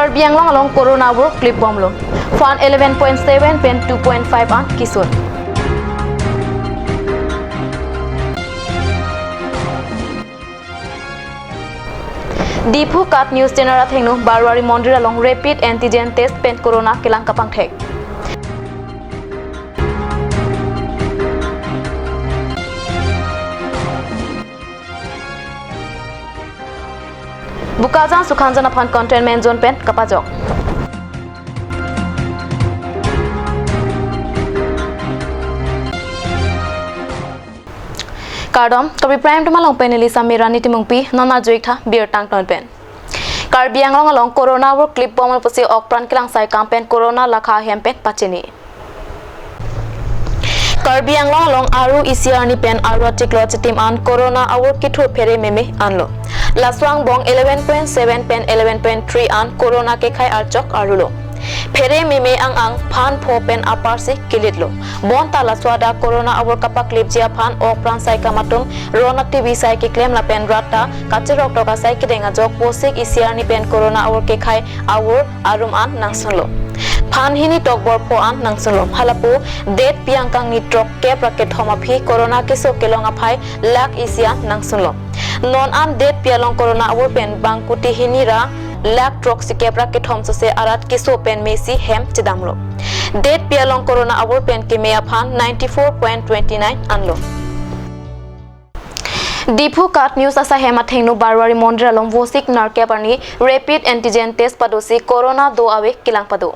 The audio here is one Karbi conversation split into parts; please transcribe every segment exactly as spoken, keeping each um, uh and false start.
Karbi Anglong along corona avur klip bomlo. Phan eleven point seven pen two point five an kisun. Diphu KAT News Channel athengno Barwari Mondir along rapid antigen test pen corona kelang kapangthek. Bokajan Sukhanjan aphan containment zone pen kapajok. Kardom, Karbi Prime Time along pen neli Samirani Timungpi, non arjuik tha birta angton pen. Karbi Anglong along corona avur klip bomlo pusi okpran kelang saikam pen corona lakha ahem pen pachini. Karbi Anglong along aru isi arni pen aru achiklo achitim an corona avur kithur phere meme anlo. Laso angbong eleven point seven pen eleven point three an corona kekhai archok arulo. Phere meme ang ang phan pho pen aparsi kilitlo. Bonta laso adak corona avur kapaklipji aphan okpran saikam atum Rona T V sai keklem lapen rat ta kachirok tok asai kedeng ajok Vosik isi arni pen corona avur kekhai avur arum an nangsunlo. Phan hini tokbor pho an nangsunlo. Halapu date piang kangni throk kep ra kethom aphi corona keso kelong aphai lakh isi an nangsunlo. Non an date pi along corona avur pen bangkuti hini ra lakh throk si kep ra kethom sose arat keso pen mesi hem chedamlo. Date pi along corona avur pen keme aphan ninety four point twenty nine anlo. Diphu KAT News asai hem athengno Barwari Mondir along Vosik nerkep arni rapid antigen test padosi corona do ave kelang pado.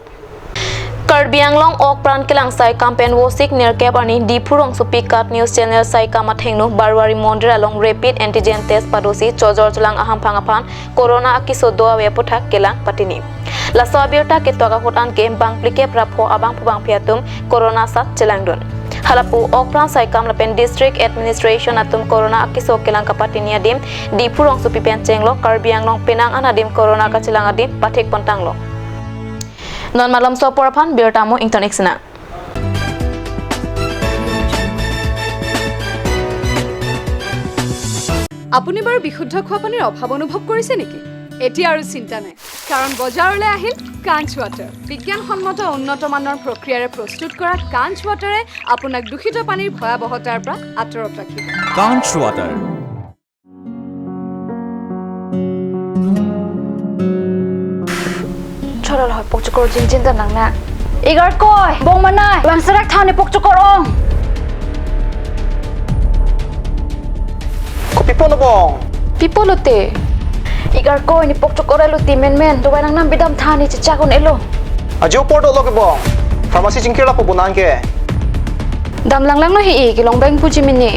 Karbi Anglong okpran kelang saikam pen Vosik nerkep arni Diphu rongsopi KAT News Channel saikam athengno Barwari Mondir along rapid antigen test padosi chojor cholang ahamphang aphan corona akeso do ave aputhak kelang patini. Laso abirta ketok ahut anke bangphlikep ra pho abangphu bangphi atum corona asat chelangdun. Halapu okpran saikam lapen district administration atum corona akeso kelang kapatini adim Diphu rongsopi pen chenglo, Karbi Anglong penang an adim corona kachelang adim pathek pontanglo. Non malomso apor aphan birta mo ington ik sina. আপুনি বাৰু বিশুদ্ধ খোৱা পানীৰ অভাৱ অনুভৱ কৰিছে নেকি? এতিয়া আৰু চিন্তা নাই, কাৰণ বজাৰলৈ আহিল কাঞ্চ ৱাটাৰ। বিজ্ঞানসন্মত উন্নত মানৰ প্ৰক্ৰিয়াৰে প্ৰস্তুত কৰা কাঞ্চ ৱাটাৰে আপোনাক দূষিত পানীৰ ভয়াৱহতাৰ পৰা আঁতৰত ৰাখিব। কাঞ্চ water. Cholol hoi pokchokor jingjin ta nang na. Igar koi, bong manai, bang serak tha ne pokchokor ong. Kopi pulo bong? Pi pulote? Igar koi ne pokchokor elo ti menmen, dovai nangnam bidam tha ne chechak un elo. Ajo apor dolo ke bong. Pharmacy chingkir lapu bonang ke. Dam langlang no hi-i, kelong beng puji mini.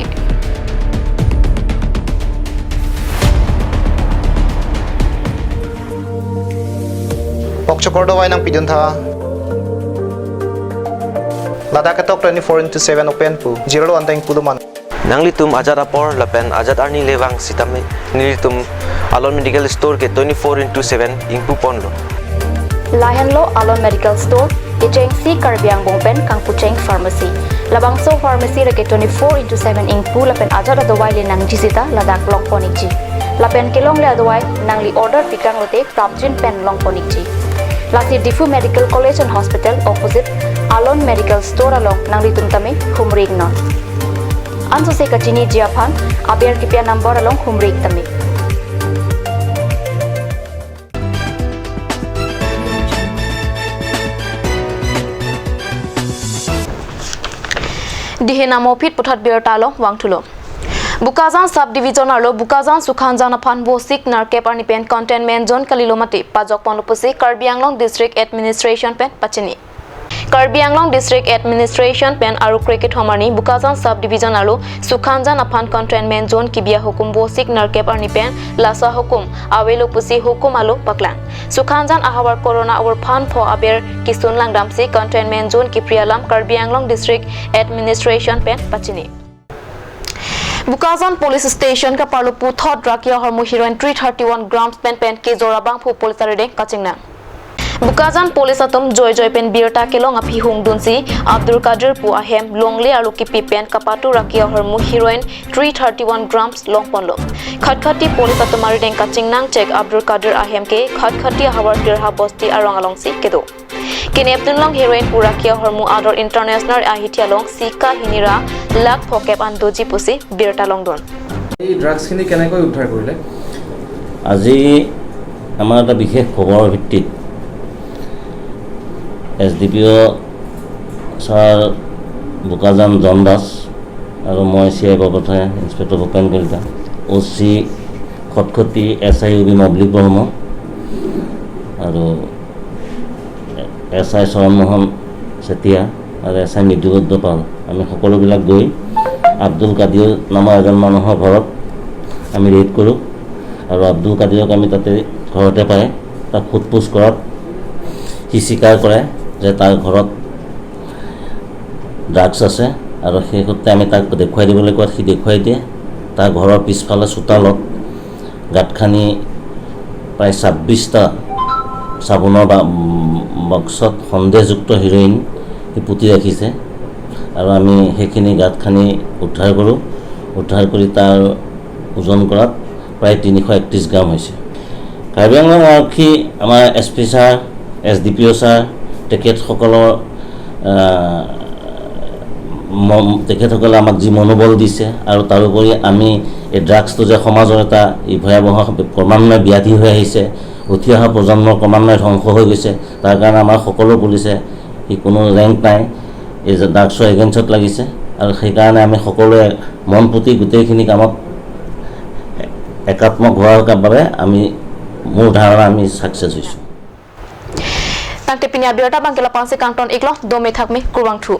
Pokchokor dovai nangpidun tha. Ladak ketok twenty-four into seven open pu. Jirlo anteng pulo man. Nanglitum ajat apor lapen ajat arni le vang sitame nelitum Alon Medical Store ke twenty-four into seven ingpu ponlo. Lahenlo Alon Medical Store, kechengsi Karbi Angbong pen kangpucheng pharmacy. Labangso pharmacy lake twenty-four into seven ingpu lapen ajat adovai le nangji sita ladak longpon ikji. Lapen kelongle adovai nangli order pikang lote prapjin pen longpon ikji. Lasi Diphu Medical College and Hospital opposite Alon Medical Store along nanglitum tame humri iknon. Ansose kachiniji aphan aber kipi a-number along humri ik tame. Dihin amo phit puthot birta along vangthulo. Bokajan Sub Division arlo Bokajan Sukhanjan aphan Vosik nerkep arni pen containment zone kalilo mati pajok ponlo pusi Karbi Anglong District Administration pen pachini. Karbi Anglong District Administration pen arukre kethom arni Bokajan Sub Division arlo Sukhanjan aphan containment zone kibi ahukum Vosik nerkep arni pen laso ahukum avelo pusi hukum along paklang. Sukhanjan ahavar corona avur phan pho aber kisun langdamsi containment zone kipri alam Karbi Anglong District Administration pen pachini. Bokajan Police Station kaparlo puthot drug ahormu heroin three thirty-one grams pen pen kejor abangphu police arideng kachingnang. Bokajan police atum joijoi pen birta kelong aphi hungdunsi Abdul Kadir pu ahem longle arlo kipi pen kapatu raki ahormu heroin three thirty one grams longponlo. Khatkhati police atum arideng kachingnang chek Abdul Kadir ahem ke Khatkhati ahavar Tirha bosti arong alongsi kedo. Kenepdunlong heroin pu raki ahormu ador international ahithi alongsi kahinira lakh phokep an doji pusi birta longdun. এই ড্ৰাগছখিনি কেনেকৈ উদ্ধাৰ কৰিলে? আজি আমাৰ এটা বিশেষ খবৰ ভিত্তিত S D P O' sir Bokajan John Das আৰু মই C I Borpathar inspector Bhupen Kalita, O' C Khatkhati, S I U B Moblik Brahma আৰু এছ আই চৰণ মোহন চেতিয়া আৰু এছ আই মৃদুপদ্ম পাল, আমি সকলোবিলাক গৈ আব্দুল কাদিৰ নামৰ এজন মানুহৰ ঘৰত আমি ৰেইড কৰোঁ আৰু আব্দুল কাদিৰক আমি তাতে ঘৰতে পাই তাক সোধ পোছ কৰাত সি স্বীকাৰ কৰে যে তাৰ ঘৰত ড্ৰাগছ আছে আৰু সেই সূত্ৰে আমি তাক দেখুৱাই দিবলৈ কোৱাত সি দেখুৱাই দিয়ে। তাৰ ঘৰৰ পিছফালে চোতালত গাঁত খানি প্ৰায় ছাব্বিছটা চাবোনৰ বা- উম, বাক্সত সন্দেহযুক্ত হিৰইন সি পুতি ৰাখিছে আৰু আমি সেইখিনি গাঁত খানি উদ্ধাৰ কৰোঁ। উদ্ধাৰ কৰি তাৰ ওজন কৰাত প্ৰায় তিনিশ একত্ৰিছ গ্ৰাম হৈছে। কাৰ্বি আংলং আৰক্ষী আমাৰ S P sir, S D P O' sir, তেখেতসকলৰ আহ, ম- তেখেতসকলে আমাক যি মনোবল দিছে আৰু তাৰোপৰি আমি এই ড্ৰাগছটো যে সমাজৰ এটা ই ভয়াৱহ ক্ৰমান্বয়ে ব্যাধি হৈ আহিছে, উঠি অহা প্ৰজন্ম ক্ৰমান্বয়ে ধ্বংস হৈ গৈছে, তাৰ কাৰণে আমাৰ সকলো পুলিচে ই কোনো ৰেংক নাই, এই যে ড্ৰাগছৰ এগেইনষ্টত লাগিছে আৰু সেইকাৰণে আমি সকলোৱে মন পুতি গোটেইখিনি কামত একাত্মক হোৱাৰ বাবে আমি মোৰ ধাৰণা আমি ছাকচেছ হৈছোঁ। Tangte pini abirta abang ke la-an si kangton iklo, dome thakme, kurvangthu.